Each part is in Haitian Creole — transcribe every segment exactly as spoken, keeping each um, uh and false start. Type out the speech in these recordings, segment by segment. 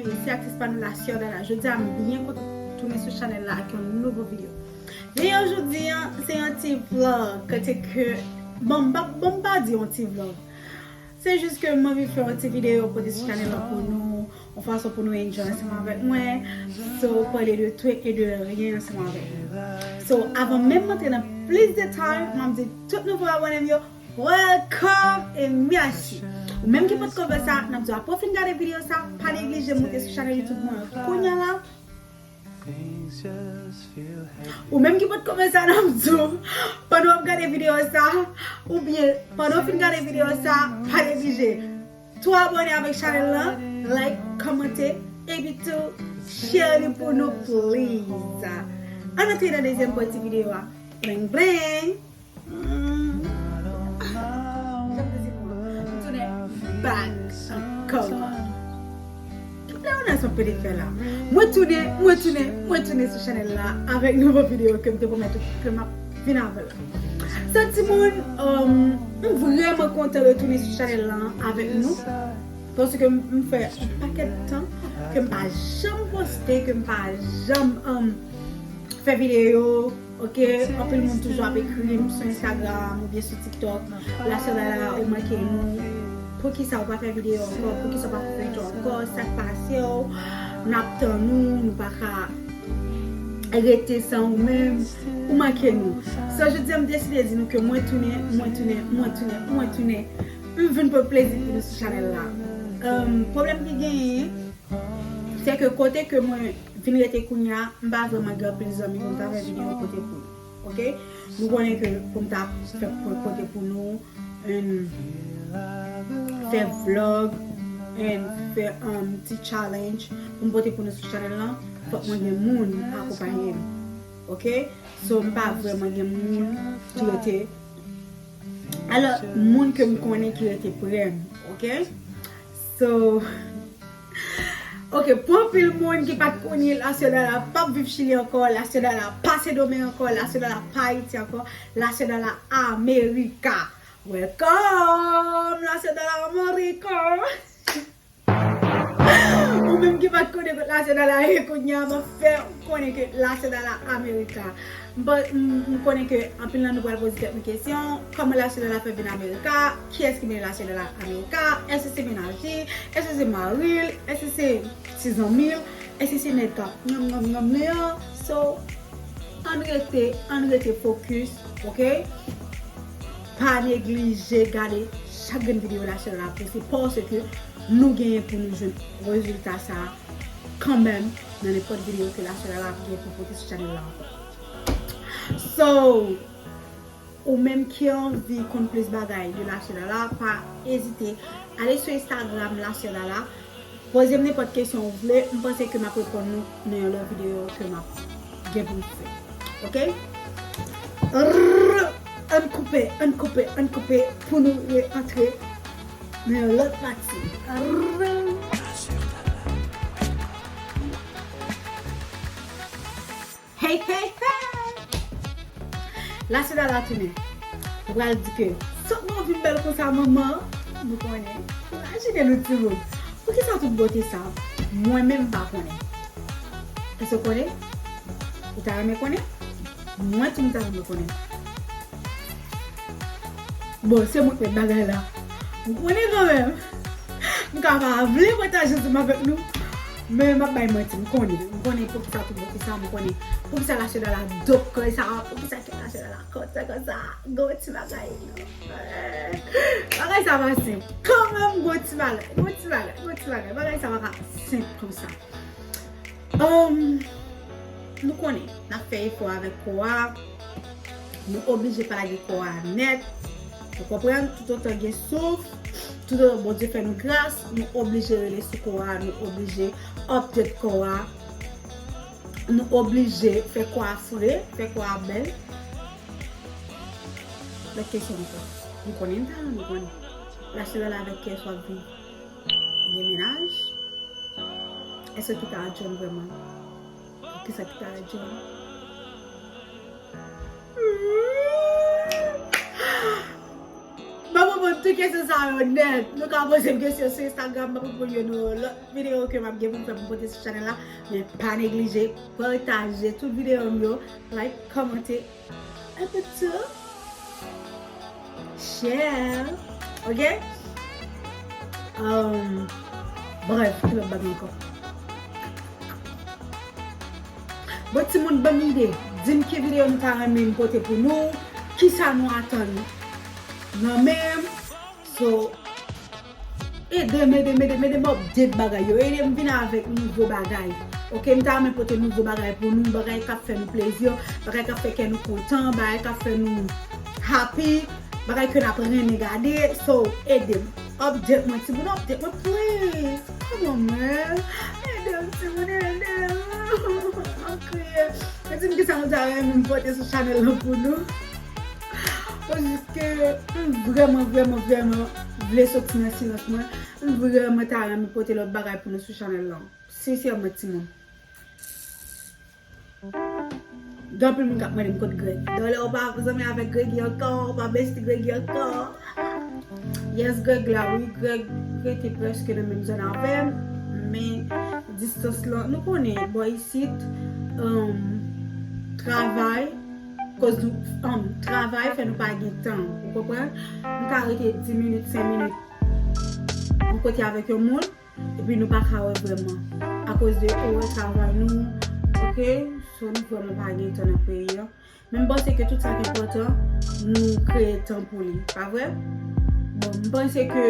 Se aktris pa nou la Sierra la. Jodi a m byen kontan tounen sou chanèl la ak yon nouvo videyo. Videyo jodi a, se yon ti vlog kote ke, bon, m pa, bon, m pa di yon ti vlog. Se jis ke m anvi fè yon ti videyo pote sou chanèl la pou nou, yon fason pou nou enjoy ansanm avèk mwen. So, pale de tout e de rien ansanm avèk nou. So, avan menm m antre nan plis detay, m ap di tout nouvo abòne m yo, welcome e mèsi. Ou menm ki potko fè sa, n ap di w apre w fin gade videyo sa, pa neglije moute sou chanèl YouTube mwen kounye a la. Ou menm ki potko fè sa, n ap di w, pandan w ap gade videyo sa, oubyen pandan w fin gade videyo sa, pa neglije tou abòne avèk chanèl la, like, kòmante, epi tou share li pou nou, please. Ann antre nan dezyèm pati videyo a. Bling, bling. Mm. Jan m te di nou an, m tounen back ankò. Ki plè ou nan sa m pede fè la? Mwen tounen, mwen tounen, mwen tounen sou chanèl la avèk nouvo videyo ke m te pwomèt ou ke m ap vin avè l. So, timoun, um, m vrèman kontan retounen sou chanèl la avèk nou. Paske m, m fè yon pakèt tan ke m pa janm poste, ke m pa janm, um, fè videyo. Ok, anpil moun toujou ap ekri m sou Instagram oubyen sou TikTok. La Sierra la, ou manke nou. Poukisa ou pa fè videyo ankò? Poukisa ou pa fè feyton ankò? Sa k pase w? N ap tann ou, nou pa ka rete san ou menm. Ou manke nou. So, jodi a m deside di nou ke mwen tounen, mwen tounen, mwen tounen, mwen tounen. M vin pote plezi pou nou sou chanèl la. Um, pwoblèm ki genyen, se ke kote ke mwen vin rete kounye a, m pa vrèman gen anpil zanmi pou m ta fè videyo pote pou nou. Ok? Nou konnen ke pou m ta fè po-, pote pou nou, and fè vlog, and fè, um, ti challenge pou m pote pou nou sou chanèl lan, fòk mwen gen moun akonpaye m. Ok? So, m pa vrèman gen moun ki rete. Alò, moun ke m konnen ki rete pre m, ok? So, ok, pou anpil moun ki pa t konnen, La Sierra la p ap viv Chili ankò, La Sierra la pa Sendomeng ankò, La Sierra la pa Ayiti ankò, La Sierra la Amerika. Welcome, La Sierra la Amerika. Ou menm ki pa t konnen kot La Sierra la ye kounye a, m ap fè w konnen ke La Sierra la Amerika. M pa, m, m konnen ke anpil nan nou pral poze tèt nou kesyon, kòman La Sierra la fè vin Amerika? Kiyès ki mennen La Sierra la Amerika? Èske se mennaj li? Èske se mari l? Èske se ti zanmi l? Èske se nèg k ap nyanm, nyanm, nyanm li an? So, ann rete, ann rete focus, ok? Pa neglije gade chak grenn videyo La Sierra la poste, paske nou genyen pou nou jwenn rezilta sa kanmenm nan nenpòt videyo ke La Sierra la ap gen pou pote sou chanèl la ankò. So, ou menm ki anvi konn plis bagay de La Sierra la, pa ezite ale sou Instagram La Sierra la, poze m nenpòt kesyon ou vle, m panse ke m ap reponn nou nan yon lòt videyo ke m ap gen pou m fè. Ok? Rrrr! Ann koupe, ann koupe, ann koupe pou nou re-antre nan yon lòt pati. Rrrr! Hey, hey, hey! La Sierra la tounen. Ou pral di ke, sa w gen yon vi bèl konsa, manman? Nou konnen. Imajine nou timoun. Poukisa tout bote sa? Mwen menm m pa konnen. Èske w konnen? Ou ta renmen konnen? Mwen tou m ta renmen konnen. Bon, se mwen k mèt bagay la. M konnen kanmenm. M ka pa vle pataje ansanm avèk nou, men m ap bay manti. M konnen. M konnen poukisa tout bote sa. M konnen poukisa La Sierra la dope konsa. Poukisa ke La Sierra la konsa, konsa. Gon ti bagay, non. Bagay sa pa senp. Kanmenm, gon ti bagay. Gon ti bagay. Gon ti bagay. Bagay sa pa ka senp konsa. Um, nou konnen, n ap fè efò avèk kò a. Nou oblije pa lage kò a nèt. Ou konprann? Toutotan gen souf, toutotan Bondye fè nou gras, nou oblije rele sou kò a, nou oblije update kò a. Nou oblije fè kò a fre, fè kò a bèl. Lòt kesyon ankò. Nou konnen n talan, nou konnen. La Sierra la avèk kiyès w ap viv? Ou gen mennaj? Èske w kite a John vrèman? Kisa ki ta John? Ban mwen bon Tout kesyon sa yo nèt. Nou ka poze m kesyon sou Instagram, m ap reponn yo nan lòt videyo ke m ap gen pou m fè pou m pote sou chanèl la. Men pa neglije pataje tout videyo m yo, like, kòmante, and to share. Ok? Um, bref, ki lòt bagay ankò? Bon, timoun, ban m ide. Di m ki videyo nou ta renmen m pote pou nou. Kisa nou atann nan men m. So, ede m, ede m, ede m, ede m update bagay yo. Ede m vin avèk nouvo bagay. Ok, m ta renmen pote nouvo bagay pou nou. Bagay k ap fè nou plezi. Bagay k ap fè kè nou kontan. Bagay k ap fè nou happy. Bagay ke n ap renmen gade. So, ede m. Update mwen, timoun, update mwen, please. Come on, man. Ede m, timoun, ede m. M ap kriye. Mwen di m kisa nou ta renmen m pote sou chanèl lan pou nou. Paske m vrèman, vrèman, vrèman vle soti nan silans mwen. M vrèman ta renmen pote lòt bagay pou nou sou chanèl lan. Sensèman, timoun. Gen anpil moun k ap mande m kot Greg. Dayè ou pa zanmi avèk Greg ankò, ou pa besti Greg ankò. Yes, Greg la, wi, Greg rete prèske nan menm zòn avè m, men distans lan, nou konnen, bò isit, um, travay, koz nou, um, travay fè nou pa gen tan, ou konprann? M ka rete dis minit, senk minit, yon kote avèk yon moun, epi nou pa ka wè vrèman. Akoz de orè travay nou, ok? So, nou vrèman pa gen tan nan peyi an. Men m panse ke tout sa ki enpòtan, nou kreye tan pou li. Pa vre? Bon, m panse ke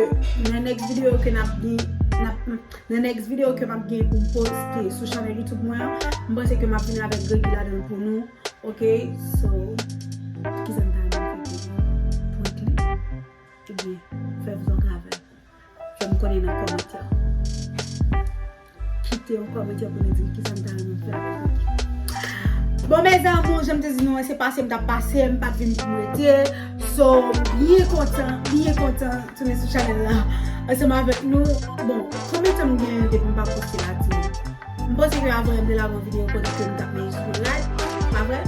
nan next video ke n ap gen, n ap, nan next video ke m ap gen pou m poste sou chanèl YouTube mwen an, m panse ke m ap vin avèk Gregi ladan l pou nou. Ok? So, kisa m ta renmen fè pou nou? Prank li? Ebyen, fè vlog avè l. Fè m konnen nan kòmantè. Kite yon kòmantè pou nou di m kisa m ta renmen fè avèk li. Bon, mes amours, jan m te di nou an, se pase m t ap pase, m pa t vin pou m rete. So, m byen kontan, byen kontan tounen sou chanèl la ansanm avèk nou. Bon, konbyen tan m gen depi m pa poste la, di m? M panse ke avan yè m te lave yon videyo kote ke m t ap manje sou live, pa vre?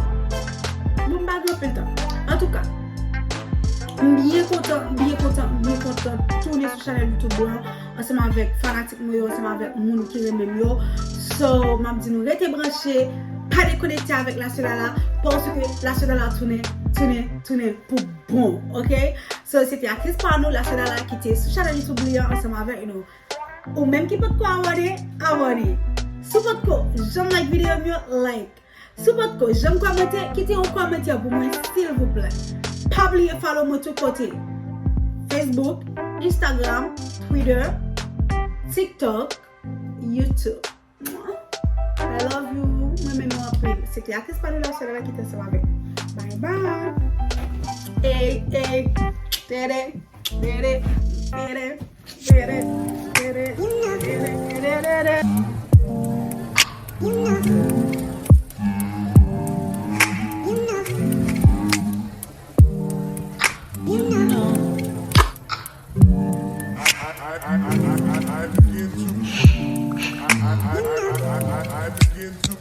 Bon, m pa gen anpil tan. Antouka, m byen kontan, m byen kontan, m byen kontan tounen sou chanèl YouTube mwen ansanm avèk fanatik mwen yo, ansanm avèk moun ki renmen m yo. So, m ap di nou rete branche, pa dekonekte avèk La Sè Lala, paske La Sè Lala tounen, tounen, tounen pou bon, ok? So, se te aktris pa nou, La Sè Lala, ki te sou chanèl YouTube li an ansanm avèk nou. Ou menm ki potko abòne, abòne. Si w potko janm like videyo m yo, like. Si w potko janm kòmante, kite yon kòmantè pou mwen, silvouplè. Pa bliye follow mwen tout kote. Facebook, Instagram, Twitter, TikTok, YouTube. I love you. Mwen renmen nou anpil. Se te aktris pa nou La Sè Lala ki te ansanm avèk nou. Bye bye. Ey, ey, tede, tede, tede, tede, tede, tede, tede. I, I, I, I, I, I begin to, I, I, I, I, I, I, I begin to.